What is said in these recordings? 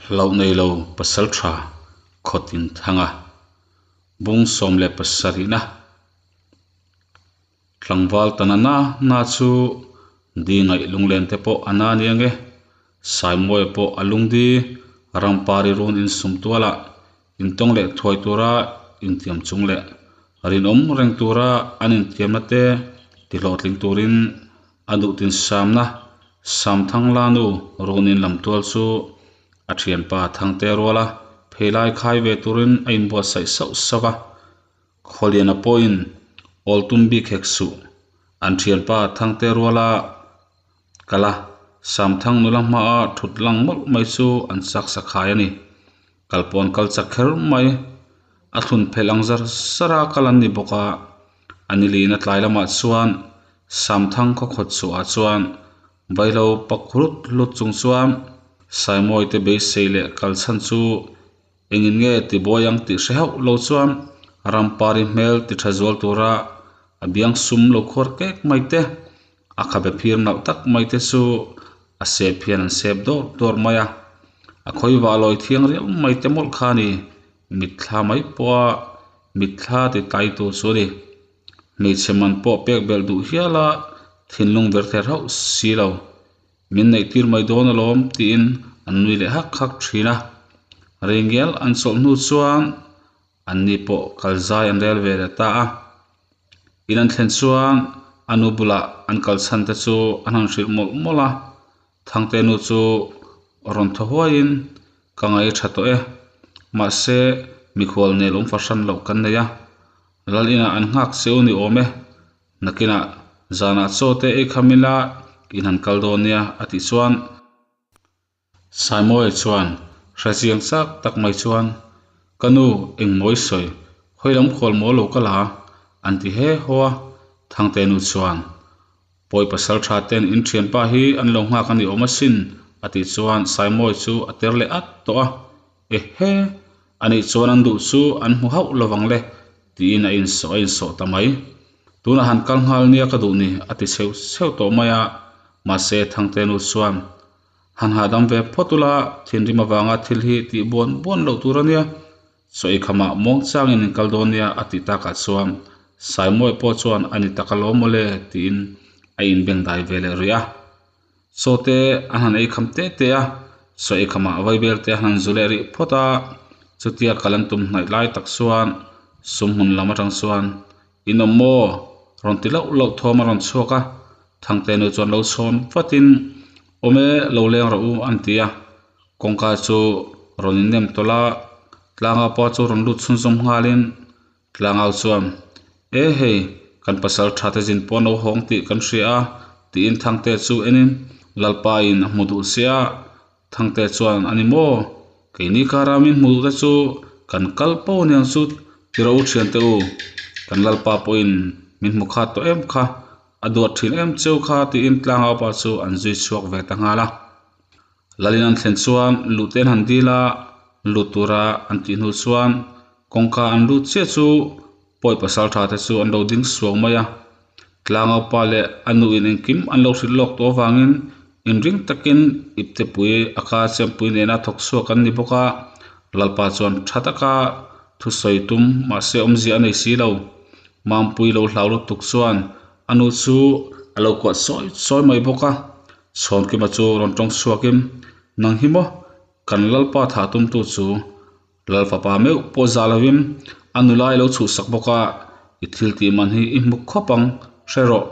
Hlauh nei lo pasaltha khawtin thanga bung 17 na tlangval tana na na chu di ngaih lunglen te pawh a na nia nge Saimawia pawh a lungdi rampari run insum tualah intawng leh thuai tura intiam chung leh rinawm reng tura an intiamna te tihlawhtling turin a duhtin samna Samthang Lanu runin lamtual chu a thianpa Thangte ruala pheilai khai ve turin a inbuatsaih sauh sauh a. Khawliana pawhin awl tum bik hek suh. An thianpa Thangte ruala kal a, Samthang nula hmaa thut lang mawlh mai chu an chak sakhai a ni. Kal pawh an kal chak kher mai. A thlun phelh ang zar zar a kal an ni bawk a. A ni lihna tlai lamah chuan Samthang khaw khawt chhuahah chuan Vaihlo pak hlut hlut chung chuan Saimawite te beisei leh kal chhan chu engin nge ti buai ang tih hre hauh lo chuan Rampari hmel ti tha zual tura a biang sum lo khuar kek mai te, a khabe phir nalh tak mai te chu a sep hian an sep dawr dawr mai a. A khawivah lawi thiang riau mai te mawlh kha a ni. Mitthla mai pawha mitthla ti tlai tur chu a ni. Hmeichhe man pawh pek belh duh hial a, thinlung ber ther hauh si lo. Min neih tir mai dawn alawm tiin an nui leh hak hak thin a. Reingial an chawlh hnu chuan anni pawh kal zai an rel ve leh ta a. In an thlen chuan a nu bulah an kal chhan te chu an han hrilh mawlh mawlh a. Thangte nu chu rawn thaw huaiin ka ngaih a tha tawh e. Mahse, mikhual nel awm fahran loh kan nei a. Lal inah an nghak cheu ni awm e. Nakinah zanah chaw te ei kham ila in han kal dawn nia a tih chuan Saimawia chuan hrechiang chak tak mai chuan Ka nu engmawi sawi khawi lam khual maw lo ka la an ti he haw a. Thangte nu chuan Pawi pasal tha ten in thianpa hi an lo nghak a ni awm asin a tih chuan Saimawia chu a ter leh at tawh a. Ehe! Anih chuan an duh chu an hmu hauh lovang le tiin a insawh a insawh ta mai. Tunah han kal nghal nia ka duh ni a ti chheu chheu tawh mai a, mahse Thangte nu chuan han hahdam ve phawt ula thinrim avanga thil hi tih buan buan loh tur a nia, chaw ei khamah muang changin in kal dawn nia a tih takah chuan Saimawia pawh chuan a ni tak alawm mawle tiin a inbengdai ve leh rih a. Chaw te an han ei kham te te a, chaw ei khamah vaibel te an han zu leh rih phawt a, chutia kal an tum hnaih lai tak chuan sum hmun lam atang chuan in awm maw rawn ti loh loh thawm a rawn chhuak a, Thangte nu chuan lo chhawn vatin awm e lo leng rawh u an ti a, kawngka chu rawn in nem tawlh a, tlangau pa chu rawn lut chhunzawm nghalin Tlangau chuan, E hei, kan pasal tha te zin pawh an lo hawng tih kan hria a, tiin Thangte chu enin Lalpa in a hmu duh sia. Thangte chuan, A ni maw? Keini kara min hmu duh te chu kan kal po aniang chu ti rawh u thiante u, kan Lalpa pawhin min hmu khat tawh em kha, a duat thin em cheu kha tiin Tlangau pa chu an zui chhuak ve ta nghal a. Lalin an thlen chuan luhte an han dil a, lut tura an tih hnu chuan kawngka an lut chiah chu pawi pasal tha te chu an lo ding suau mai a. Tlangaupa leh a nuin engkim an lo hrilh lawk tawh avangin inring takin iptepui a ka chempui nena thawk chhuak an ni bawk a, Lalpa chuan tha taka thusawi tum mahse awmzia a nei si lo. Mampui lo hlau lutuk chuan a nu chu a lo kuah sawi sawi mai bawk a. Chhawnkima chu rawn tawng chhuakin, Nang hi maw? Kan Lalpa thah tumtu chu Lal fapa meuh pawh zah lovin a nula i lo chhuhsak bawk a, i thil tih man hi i hmu khawp ang, hre rawh,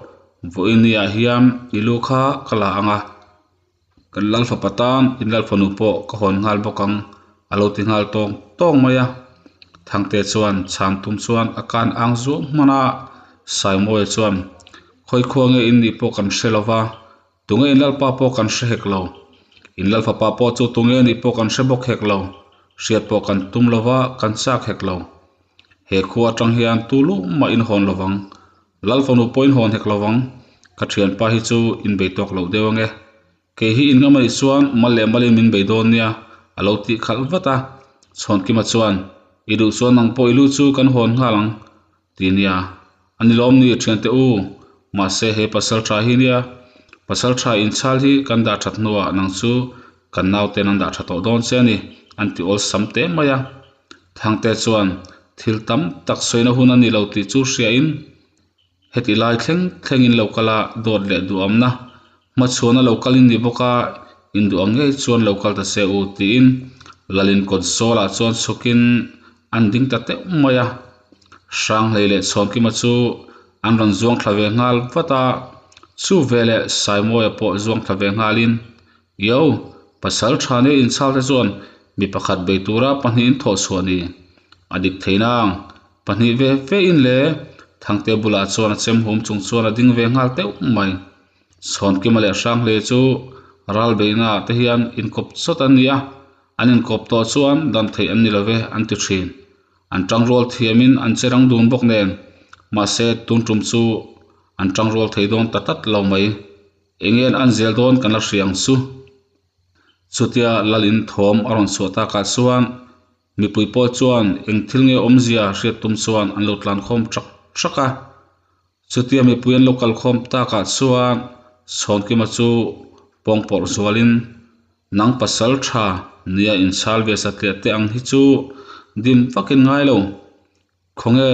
vawiiniah hian i lu kha ka la ang a, kan Lal fapa tan in Lal fanu pawh ka hawn nghal bawk ang, a lo ti nghal tawng tawng mai a. Thangte chuan chhan tum chuan a kan ang zuam hman a, Saimawia chuan, Khawi khua nge in nih pawh kan hre lo va, tunge in lalpa pawh kan hre hek lo. In lalfapa pawh chu tunge nih pawh kan hre bawk hek lo. Hriat pawh kan tum lo va, kan chak hek lo. He khua atang hian tu luh mah in hawn lo vang. Lalfanu pawh in hawn hek lo vang. Ka thianpa hi chu in bei tawk loh deuh ange. Kei hi in ngam anih chuan mal leh malin min bei dawn nia, a lo tih khalh vat a. Chhawnkima chuan, I duh chuan nang pawh i lu chu kan hawn nghal ang, ti nia. A ni lawm ni thiante u, mahse he pasal tha hi nia, pasal tha inchhal hi kan dah that hnuah nang chu Kan nauten an dah tha tawh dawn che a ni, an ti awlsam teh mai a. Thangte chuan thil tam tak sawina hun a ni lo tih chu hriain heti lai thleng thlengin lo kal a dawt leh duhamna hmachhuana lo kalin ni bawk a, induh ang ngei chuan lo kal ta che u tiin Lalin kawt zawlah chuan chhukin an ding ta teuh mai a. Hranghlei leh Chhawnkima chu an rawn zuang thla ve nghal vat a, chu veleh Saimawia pawh zuang thla ve nghalin, Yo, pasal tha nia inchhal te chuan mi pakhat bei tura pahnihin thawh chhuah ni. A dik thei nang, pahnih ve ve in le Thangte bulah chuan a chem hum chung chuan a ding ve nghal teuh mai. Chhawnkima leh Hranghlei chu ral beihnaah te hian inkawp chawt an ni a, an inkawp tawh chuan dam theih an ni lo ve an ti thin. An tangrual thiamin an che rang dun bawk nen, mahse tun tum chu an tangrual thei dawn ta tlat lo mai. Eng nge an zel dawn kan la hria ang chu. Chutia Lalin thawm a rawn chhuah takah chuan mipui pawh chuan eng thil nge awmzia hriat tum chuan an lo tlankhawm ṭak ṭak a. Chutia mipui an lo kalkhawm takah chuan Chhawnkima chu pawngpawrh zualin Nang pasal tha nia inchhal ve satliah te ang hi chu dim vakin ngai lo. Khawnge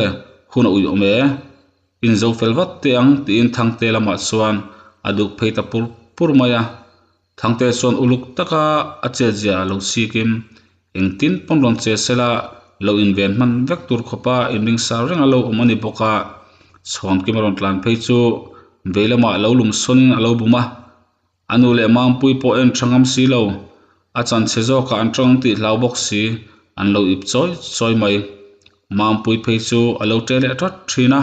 hun a ui awm e? Inzo fel vat teh ang tiin Thangte lamah chuan a duk phei ta pur pur mai a. Thangte chuan uluk taka a chetzia lo chikim engtin pawn rawn che sela lo inven hman vek tur khawpa inringsar reng a lo awm a ni bawk a. Chhawnkima rawn tlan phei chu vei lamah lo lum sawnin a lo bum a. A nu leh Mampui pawh en tha ngam si lo, a chanchhe zawkah an tawng tih hlau bawk si, an lo ip chawi chawi mai. Mampui phei chu a lo ṭe leh ṭat ṭhin a,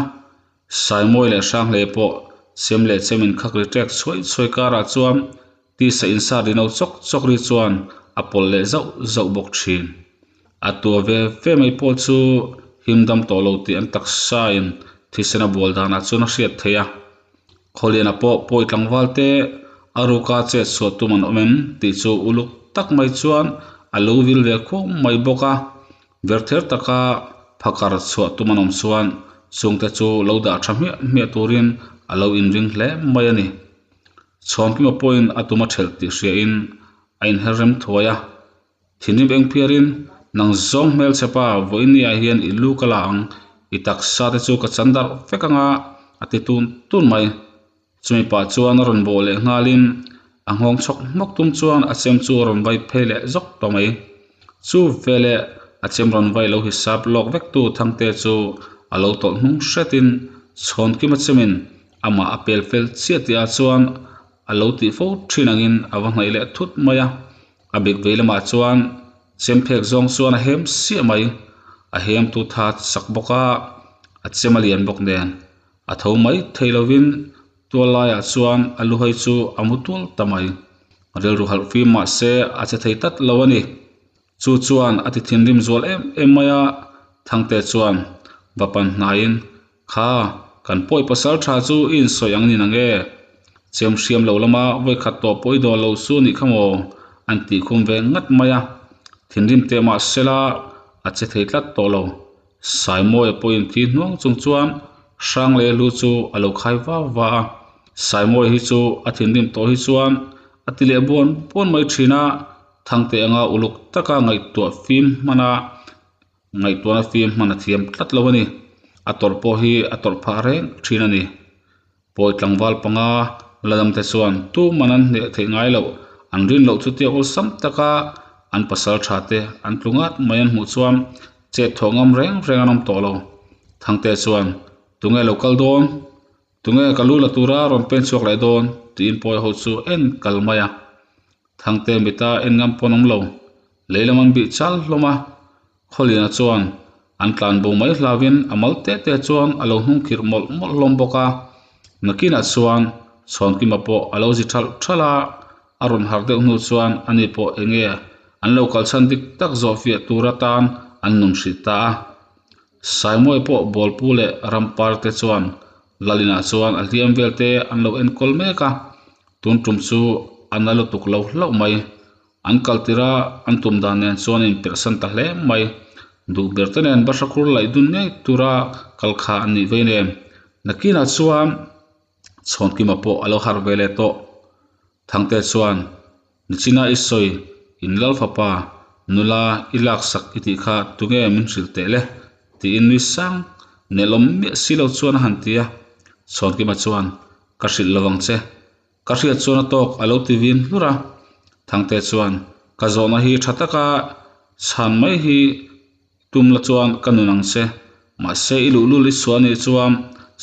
Saimawi leh Hranghlei pawh chem leh chem inkhak ri ṭek chhuai chhuai karah chuan tisa insat ri no chawk chawk ri chuan a pawlh leh zauh zauh bawk ṭhin. A tua ve ve mai pawh chu him dam tawh lo tih an taksain thisen a bual danah chuan a hriat theih a. Khawliana pawh pawi tlangval te a ruka chet chhuah tum an awm em tih chu uluk tak mai chuan a lo vil ve khuang mai bawk a. Verther taka phakar chhuah tum an awm chuan chungte chu lo dah tha hmiah hmiah turin a lo inring hle mai a ni. Chhuankima pawhin a tum a thelh tih hriain a inher rem thuai a. Thinrim eng phiarin, Nang zawng hmelchhe pa, vawinia hian i lu ka la ang, i taksa te chu ka chan darh vek anga, a ti tun tun mai. Chumi pah chuan a rawn bawh leh nghalin a nghawng chhawk hmawk tum chuan a chem chu a rawn vai phei leh zawk ta mai. Chu veleh a chem rawn vai lo hisap lawk vek tu Thangte chu a lo tawlh hnung hretin Chhawnkima chemin amah a pel fel chiah tih ah chuan a lo tih fo thin angin a va hnaih leh thut mai a. A bik vei lamah chuan chem phek zawng chuan a hem siah mai. A hem tu tha chak bawk a, a chem a lian bawk nen. A tho mai thei lovin tual laiah chuan a lu hawi chu a mu tual ta mai. Rilru halh fim mah se a che thei tlat lo a ni. Chu chuan a ti thinrim zual em em mai a, Thangte chuan va pan hnaiin Kha, kan pawi pasal tha chu i insawi ang ni nange? Chem hriam lo lama vawikhat tawh pawh i dawn lo chu anih kha maw? An tih khum ve ngat mai a. Thinrim teh mah sela a che thei tlat tawh lo. Saimawia pawhin thi hnuang chung chuan hrang leh hlu chu a lo khai va va a. Saimawia hi chu a thinrim tawh hi chuan a ti leh buan buan mai thin a, Thangte anga uluk taka ngaihtuah fim hman a. Ngaihtuahna fim hman a thiam tlat lo a ni. A tawrh pawh hi a tawrh phah reng thin a ni. Pawi tlangval panga la dam te chuan tuman an hneh theih ngai loh, an rin loh chutia awlsam taka an pasal tha te an tlu ngat mai an hmuh chuan chet thawh ngam reng reng an awm tawh lo. Thangte chuan, Tunge lo kal dawn? Tunge ka lu la tura rawn pen chhuak leh dawn? tiin pawi ho chu en kal mai a. Thangte mita en ngam pawn awm lo. Lei lam an bih chal hlawm a, Khawliana chuan an tlan bo mai hlauin a mal teh teh chuan a lo hnung khirh mawlh mawlh hlawm bawk a. Nakinah chuan Chhawnkima pawh a lo zi thalh thalh a, a rawn harh deuh hnu chuan ani pawh eng nge an lo kalchhan dik tak zawh fiah tur atan an nun hrih ta a. Saimawi pawh Bawlpu leh Rampar te chuan Lalinah chuan a hliam vel te an lo enkawl mek a, tun tum chu a na lutuk lo hlauh mai. An kal tir a, an tum dan nen chuan a inperhsan ta hle mai. Duh ber te nen bahra khur laih dun ngei tura kal kha an nih vei nen. Nakinah chuan Chhawnkima pawh a lo harh ve leh tawh. Thangte chuan. Nichina i sawi in lal fapa nula i laksak i tih kha tunge min hrilh teh le? tiin nui sang nelawm miah si lo chuan a han ti a. Chhawnkima chuan, Ka hrilh lo ang che. Ka hriat chuan a tawk a lo ti vin hlur a. Thangte chuan, Ka zawhna hi tha taka chhan mai hi tum la chuan ka nun ang che. Mahse i luhlul i chhuah anih chuan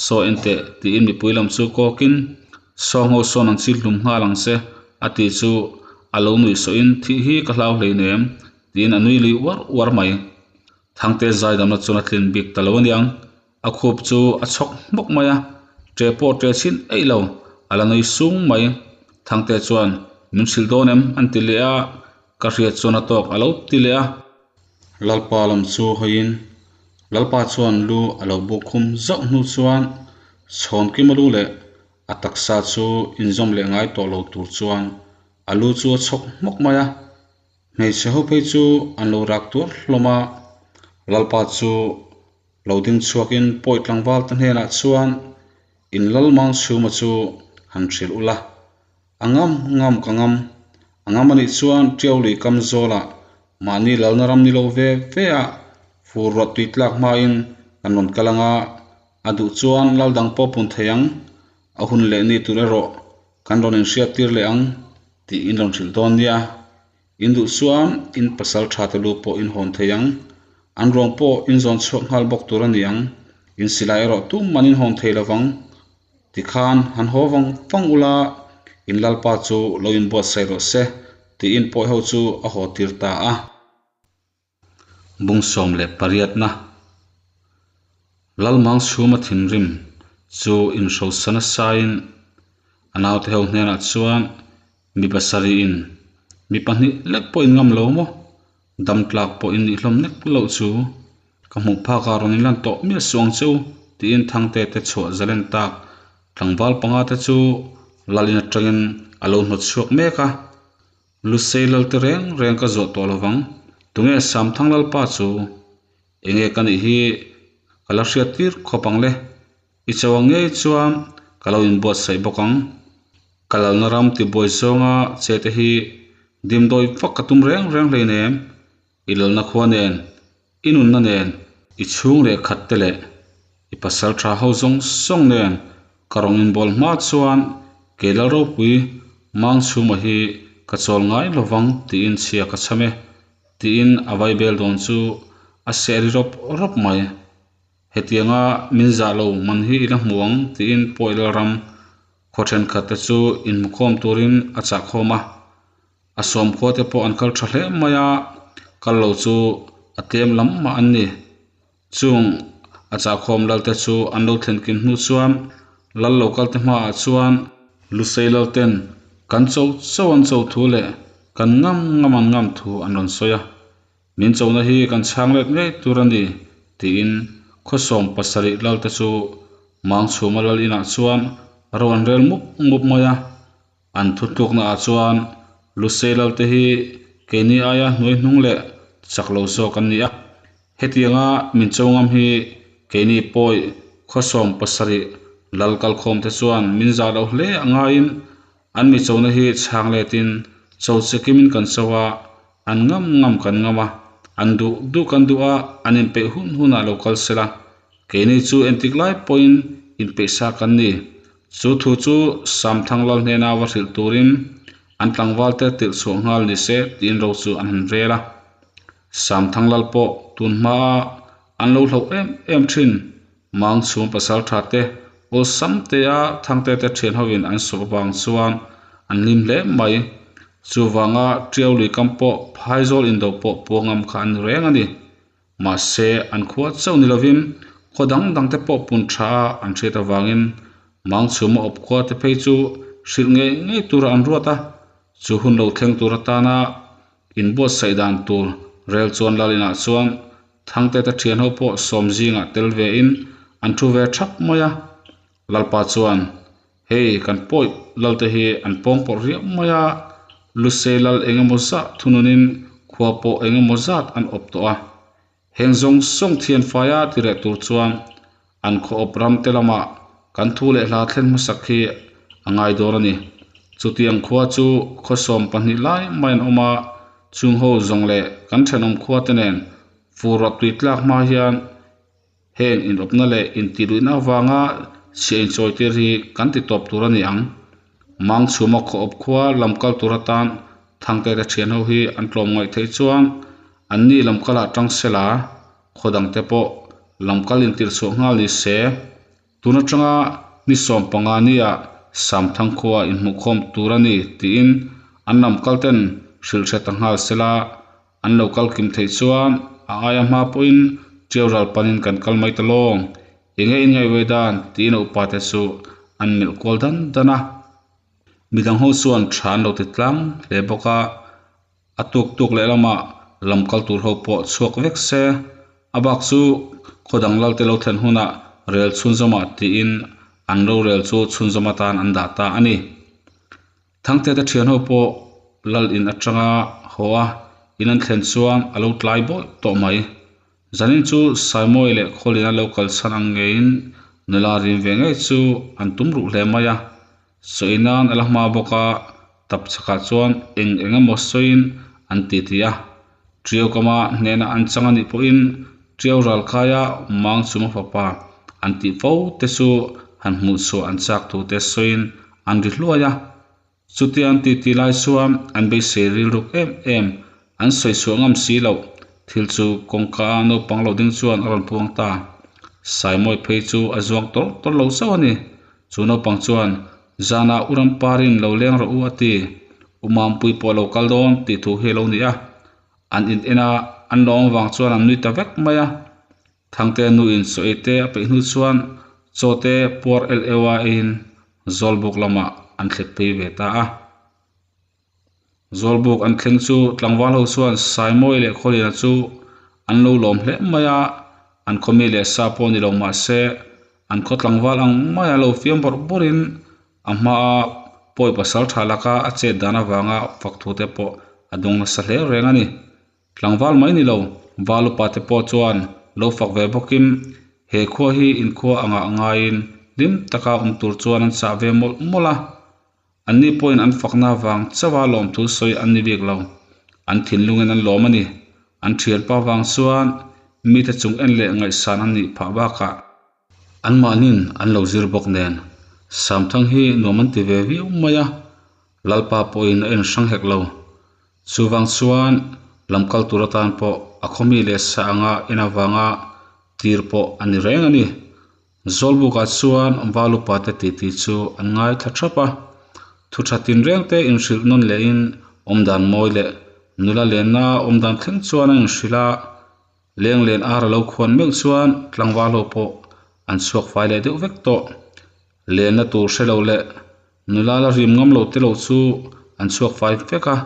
saw en teh tiin mipui lam chu kawkin saw ngho sawn ang chi hlum nghal ang che a tih chu a lo nuih sawhin thih hi ka hlau hleinem tiin a nui lui uar uar mai. Thangte zaidamna chuan a tlin bik ta lo aniang a khup chu a chhawk hmawk mai a, ṭe pawh ṭe chhin eih lo a la nui sung mai. Thangte chuan min hrilh dawn em an ti leh a, ka hriat chuan a tawk a lo ti leh a. Lalpa lam chu hawiin Lalpa chuan lu a lo buk khum zauh hnu chuan Chhawnkima lu leh a taksa chu inzawm leh ngai tawh lo tur chuan a lu chu a chhawk hmawk mai a. Hmeichhe ho phei chu an lo rak tuar hlawm a, Lalpa chu lo ding chhuakin pawi tlangval te hnenah chuan in Lalmang chhuma chu han hrilh ula, a ngam ngam ka ngam, a ngam anih chuan Tiau lui kam zawlah mahni lalna ram ni lo ve ve a fur ruah tui tlak hmain kan rawn kal anga a duh chuan lal dang pawh pun thei ang, a hun leh ni tur erawh kan rawn inhriat tir leh ang tih in rawn hrilh dawn nia. In duh chuan in pasal tha te lu pawh in hawn thei ang, an ruang pawh in zawn chhuak nghal bawk tur a ni ang, in silai erawh tum man in hawn thei lovang. Tikhan han haw vang vang ula, in lalpa chu lo inbuatsaih rawh se tiin pawi ho chu a haw tir ta a. Bung 18na Lalmang chhuma thinrim chu inhrosa nasain a naute ho hnenah chuan mi pasarih in mi pahnih lek pawh in ngam lo maw? Dam tlak pawh in nih hlawm nek loh chu ka hmuh phakah rawn inlan tawh miah suh ang che u tiin Thangte te chhuah zalen tak tlangval panga te chu Lalin atangin a lo hnawt chhuak mek a. Lusei lal te reng reng ka zawh tawh lovang, tunge Samthang Lalpa chu? Enge ka nih hi ka la hriat tir khawp ang le, i cho ang ngei chuan ka lo inbuatsaih bawk ang. Ka lalna ram tibuai zawnga che te hi dimdawi vak ka tum reng reng hleinem, I lalna khua nen, i nunna nen, i chhung leh khat te leh i pasal tha ho zawng zawng nen ka rawng inbawl hma chuan kei lal ropui mang chhuma hi ka chawl ngai lovang tiin chhia ka cham e tiin a vaibel dawn chu a seh ri rawp rawp mai. Hetianga min zah lo man hi i la hmu ang tiin pawi lalram khaw thenkhat te chu inhmukhawm turin a chahkhawm a. A sawmkhua te pawh an kal tha hle mai a, kal lo chu a tlem lam mah an ni. Chung a chahkhawm lal te chu an lo thlen kim hnu chuan lal lo kal te hmaah chuan Lusei lal ten kan cho cho an cho thu leh kan ngam ngam an ngam thu an rawn sawi a. Min chona hi kan chhang let ngei tur a ni, tiin khawsawm pasarih lalte chu Mangchhuma lal inah chuan ro an rel mup mup mai a. An thutluknaah chuan Lusei lalte hi keini aia hnuai hnung leh chak lo zawk an ni a. Hetianga min cho ngam hi keini pawi khawsawm pasarih lal kalkhawmte chuan min zah loh hle a ngaiin An mi chona hi chhang letin cho chikimin kan cho a, an ngam ngam kan ngam a, an duh duh kan duh a, an inpeih hun hunah lo kal sela. Keini chu entik lai pawhin inpeih sa kan ni. Chu thu chu Samthang lal hnena va hrilh turin an tlangval te tirh chhuah nghal ni se tiin ro chu an han rel a. Samthang lal pawh tun hmaa an lo hlauh em em thin. Mang chhung pasal tha te awlsam tea Thangte te thian hovin an sawp avang chuan an hlim hle mai. Chuvanga Tiau lui kam pawh Phaizawl indo pawh puangam kha an ni reng a ni. Mahse an khua chauh ni lovin khaw dang dang te pawh pun tha a an hriat avangin Mang chhuma awp khua te phei chu hrilh ngei ngei tura an ruat a, chu hun lo thleng tur atana inbuatsaih dan tur rel chuan lal inah chuan Thangteta thian ho pawh sawm zingah tel ve in an thu ve thap mai a. Lalpa chuan, Hei kan pawi lalte hi an pawng pawrh riau mai a, Lusei lal eng emaw zah thununin khua pawh eng emaw zat an awp tawh a. Heng zawng zawng thian faia ti reh tur chuan an khaw awp ram te lamah kan thu leh hla thlen hmasak hi a ngai dawn a ni. Chutiang khua chu khaw 12 lai mai an awm a, chung ho zawng leh kan thenawm khua te nen fur ruah tui tlak hma hian heng inawpna leh intihluihna avanga chhiah inchawi tir hi kan ti tawp tur a ni ang. Mangchhuma khaw awp khua lam kal tur atan Thangte te thian ho hi an tlawm ngaih theih chuan anni lam kalah tang sela khaw dangte pawh lam kal intirh chhuah nghal ni se. Tun atanga ni 15 nia Samthang khua inhmuhkhawm tur a ni tiin an lam kal ten hrilh hre ta nghal sela an lo kal kim theih chuan a aia hma pawhin Tiau ral panin kan kal mai ta lawng. Enge in ngaihve dan tiin a upate chu an melh kual dan dan a. Midang ho chuan tha an lo ti tlang hle bawk a, a tuk tuk leh lamah lam kal tur ho pawh chhuak vek se, a bak chu khaw dang lal te lo thlen hunah rel chhunzawmah tiin an rorel chu chhunzawm atan an dah ta a ni. Thangte te thian ho pawh lal in atanga haw a in an thlen chuan a lo tlai bawih tawh mai. Zanin chu Saimawi leh Khawlina lo kal chhan ang ngeiin nula rim ve ngei chu an tum ruh hle mai a. Sawi nan a la hma bawk a, tap chakah chuan eng eng emaw sawiin an titi a. Tiau kama hnena an chang a nih pawhin Tiau ral kaia mang chuma fapa an tih fo te chu han hmuh chhuah an chak thu te sawiin an ri hluai a. Chutia an titi lai chuan an beisei rilruk em em an sawi chhuah ngam si loh thil chu kawngka a naupang lo ding chuan a rawn puang ta. Saimawi phei chu a zuang tawrh tawrh lo chauh a ni. Chu naupang chuan, Zanah u Ramparin lo leng rawh u a ti. U Mampui pawh a lo kal dawn tih thu hi a lo ni a. An in en a, an lawm avang chuan an nui ta vek mai a. Thangte nuin chaw ei te a peih hnu chuan chaw te puar el eu a eiin Zawlbuk lamah an thlep phei ve ta a. Zawlbuk an thleng chu tlangval ho chuan Saimawi leh Khawliana chu an lo lawm hle mai a, an khawmi leh sa pawh ni lo mah se an khaw tlangval ang maia lo fiam bawrh bawrhin a hmaa pawi pasal tha laka a chet dan avanga fak thu te pawh a dawng nasa hle reng a ni. Tlangval mai ni lo, val upa te pawh chuan lo fak ve bawkin he khua hi inkhua angah ngaiin hlim taka awm tur chuan an chah ve mawlh mawlh a. Anni pawhin an fakna vang chauha lawmthu sawi an ni bik lo. An thinlungin an lawm a ni. An thianpa vang chuan mite chung en leh ngaihsan an nih phah bakah anmahnin an lo zir bawk nen Samthang hi nuam an ti ve viau mai a, Lalpa pawhin a en hrang hek lo. Chuvang chuan lam kal tur atan pawh a khawmi leh sa anga en avanga tir pawh a ni reng a ni. Zawlbukah chuan val upate titi chu an ngaithla thap a, thu tha tinreng te inhrilh nawn lehin awmdan mawi leh nula lenna awmdan thleng chuan a inhrilh a, leng len ar a lo khuan meuh chuan tlangval ho pawh an chhuak fai leh deuh vek tawh. Lenna tur hre lo leh nula la rim ngam lo te lo chu an chhuak fai vek a,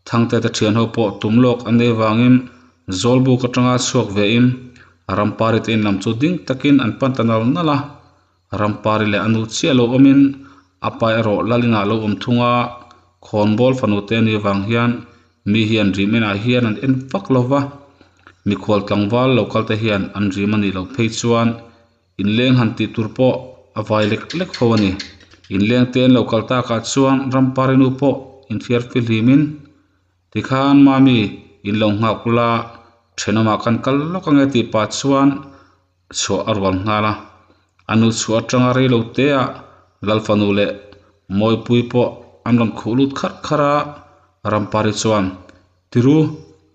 Thangte te thian ho pawh tum lawk an nei vangin Zawlbuk atanga chhuak vein Rampari te in lam chu ding takin an pan ta nal nal a. Rampari leh a nu chiah lo awmin a pa erawh lal inah lo awm thung a, khawnbawl fanu te ni vang hian mi hian rim enah hian an en vak lo va, mikhual tlangval lo kal te hian an rim a nih loh phei chuan Inleng han tih tur pawh a vai lek lek fo a ni. Inleng te an lo kal takah chuan Rampari nu pawh inthiar fihlimin, Tikhan Mami, in lo nghak ula, thenawmah kan kal lawk ange tih pah chuan chhuah a rual nghal a. A nu chhuah atanga rei lo teah Lalfanu leh Mawipui pawh an rawn khuh lut kharh kharh a, Rampari chuan, Tiru,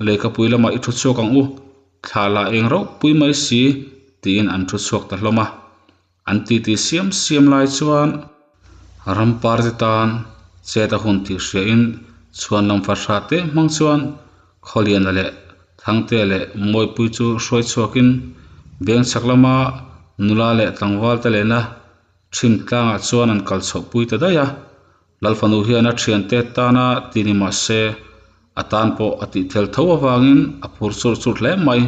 lehkhapui lamah i thu chhuak ang u, Thla la eng rauh pui mai si tiin an thu chhuak ta hlawm a. An titi siam siam lai chuan rampar te tan chet a hun tih hriain chhuan lam fahra te hmang chuan Khawliana leh Thangtea leh Mawipui chu hruai chhuakin veng chhak lama nula leh tlangval te lehna thin tlangah chuan an kal chhoh pui ta daih a. Lalfanu hian a thiante tana ti ni mah se, a tan pawh a tih thel tho avangin a phur churh churh hle mai.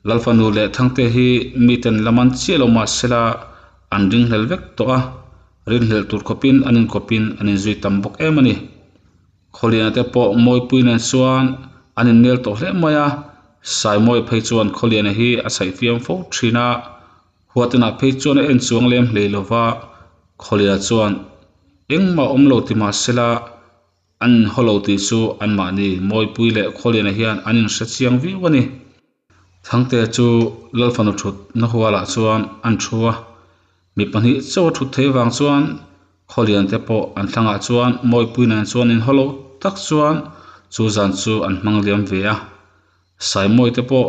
Lalfanu leh Thangte hi miten la man chiah lo mah sela an ringhlel vek tawh a, rinhlelh tur khawpin an inkawpin an inzui tam bawk em a ni. Khawliana te pawh Mawipui nen chuan an innel tawh hle mai a, Saimawi phei chuan Khawliana hi a chhaihfiam fo thin a, Huatinah phei chuan a en chuang lem hlei lo va, Khawliana chuan. Engmah awm lo ti mah sela an inhaw lo tih chu anmahni Mawipui leh Khawliana hian an inhre chiang viau a ni. Thangtea chu Lalfanu thutna hualah chuan an thu a, mi pahnih chauh a thut theih vang chuan Khawlian te pawh an thlangah chuan Mawipui nen chuan inhaw lo tak chuan chu zan chu an hmang liam ve a. Saimawi te pawh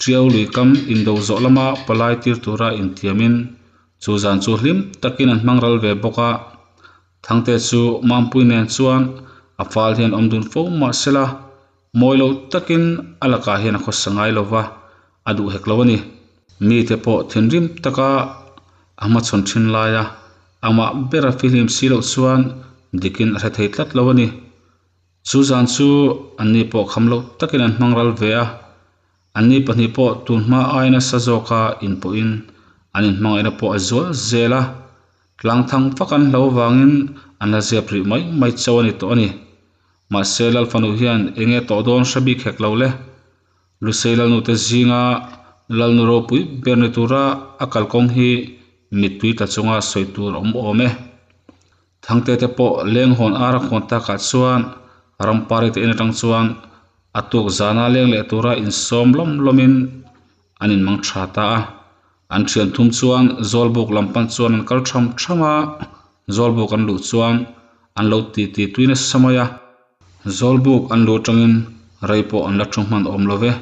Tiau lui kam indo zawh lama palai tir tura intiamin chu zan chu hlim takin an hmang ral ve bawk a. Thangte chu Mampui nen chuan a fal hian awm dun fo mah sela, mawi lo takin a lakah hian a khawsa ngai lo va, a duh hek lo a ni. Mite pawh thinrim taka a hmachhawn thin laia amah bera fihlim si loh chuan dikin a hre thei tlat lo a ni. Chu zan chu anni pawh kham lo takin an hmang ral ve a, anni pahnih pawh tun hma ai nasa zawka inpawhin an inhmangaihna pawh a zual zel a, tlangthang vak an hlo vangin an la zep rih mai mai chauh a ni tawh a ni. Mahse Lalfanu hian enge tawh dawn hre bik hek lo le. Lusei Lalnute zinga Lalnu ropui ber ni tura a kalkawng hi mittui tla chunga sawi tur a awm awm e. Thangte te pawh leng hawn ar a khawn takah chuan rampari te in atang chuan a tuk zana leng leh tura insawm lawm lawmin an inmang tha ta a. An thian thum chuan Zawlbuk lam pan chuan an kal tham tham a, Zawlbuk an luh chuan an lo ti ti tui nasa mai a. Zawlbuk an luh atangin rei pawh an la thu hman awm lo ve.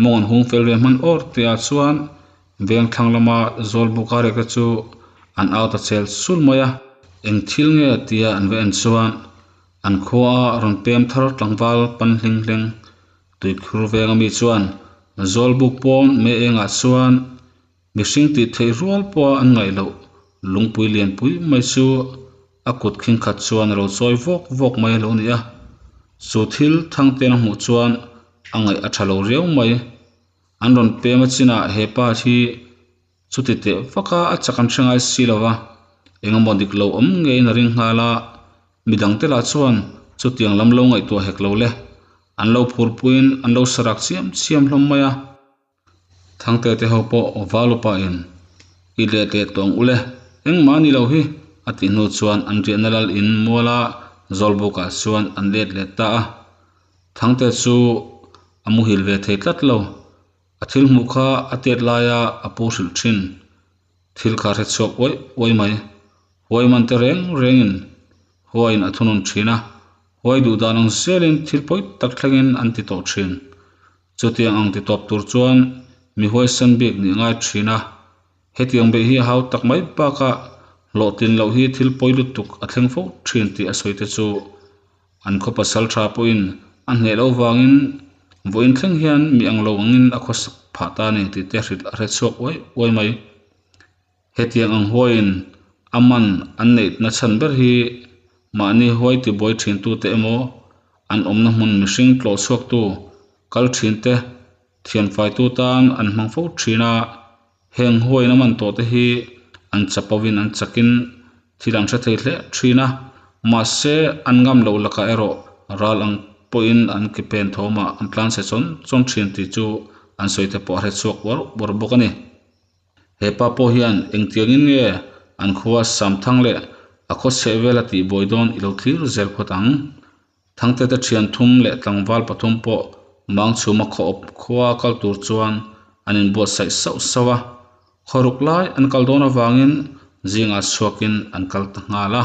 Mawng an hung fel ve hman awr tih ah chuan veng thlang lama Zawlbuk a rek te chu an au ta chel sul mai a. Eng thil nge tia an va en chuan an khua a rawn pem thar tlangval pan hling hleng tuikhur veng ami chuan Zawlbuk pawn mei engah chuan mihring tih theih rual pawha an ngaih loh lungpui lianpui mai chu a kut khing khat chuan a lo chawi vawk vawk mai a lo ni a. Chu thil Thangtean a hmuh chuan a ngaih a tha lo riau mai. An rawn pem a chinah he pa hi chuti teh vaka a chak an hre ngai si lo va, engemaw dik lo awm ngeiin a ring nghal a, midangte lah chuan chutiang lam lo ngaihtuah hek lo le. An lo phurpuiin an lo sarak chiam chiam hlawm mai a. Thangte te ho pawh val upa in i let leh tawh ang ule, engmah a ni lo hi, a tih hnu chuan an riahna lal in muala Zawlbuk ah chuan an let leh ta a. Thangte chu a muhil ve thei tlat lo, a thil hmuh kha a tet laia a pu hrilh thin. Thil kha hre chhuak uai uai mai. Huai man te reng rengin huaiin a thunun thin a, huai duh dan ang zelin thil pawi tak thlengin an ti tawh thin. Chutiang ang ti tawp tur chuan mi huaisen bik nih ngai thin a, hetiang beih hi a hau tak mai bakah hlawhtlin loh hi thil pawi lutuk a thleng fo thin tih a sawi te chu an khaw pasal tha pawhin a hneh loh vangin vawiin thleng hian mi ang lo angin a khawsak phah ta a ni tih te hrilh a hre chhuak uai uai mai. Hetiang ang huaiin a man an neih na chhan ber hi mahni huai tibuai thintute emaw an awmna hmun mihring tlawh chhuaktu kal thinte thianfaitu tan an hmang fo thin a, heng huaiin a man tawh te hi an chapovin an chakin thil an hre thei hle thin a, mahse an ngam loh lakah erawh ral ang pawhin an ke pen thawmah an tlanchhe chawn chawn thin tih chu an sawi te pawh a hre chhuak uar uar bawk a ni. He pa pawh hian engtiangin nge an khua Samthang leh a khaw chheh vel a tih buai dawn i lo thlir zel phawt ang. Thangtete thian thum leh tlangval pathum pawh Mangchhuma khaw awp khua kal tur chuan an inbuatsaih sauh sauh a, khaw ruk lai an kal dawn avangin zingah chhuakin an kal ta nghal a.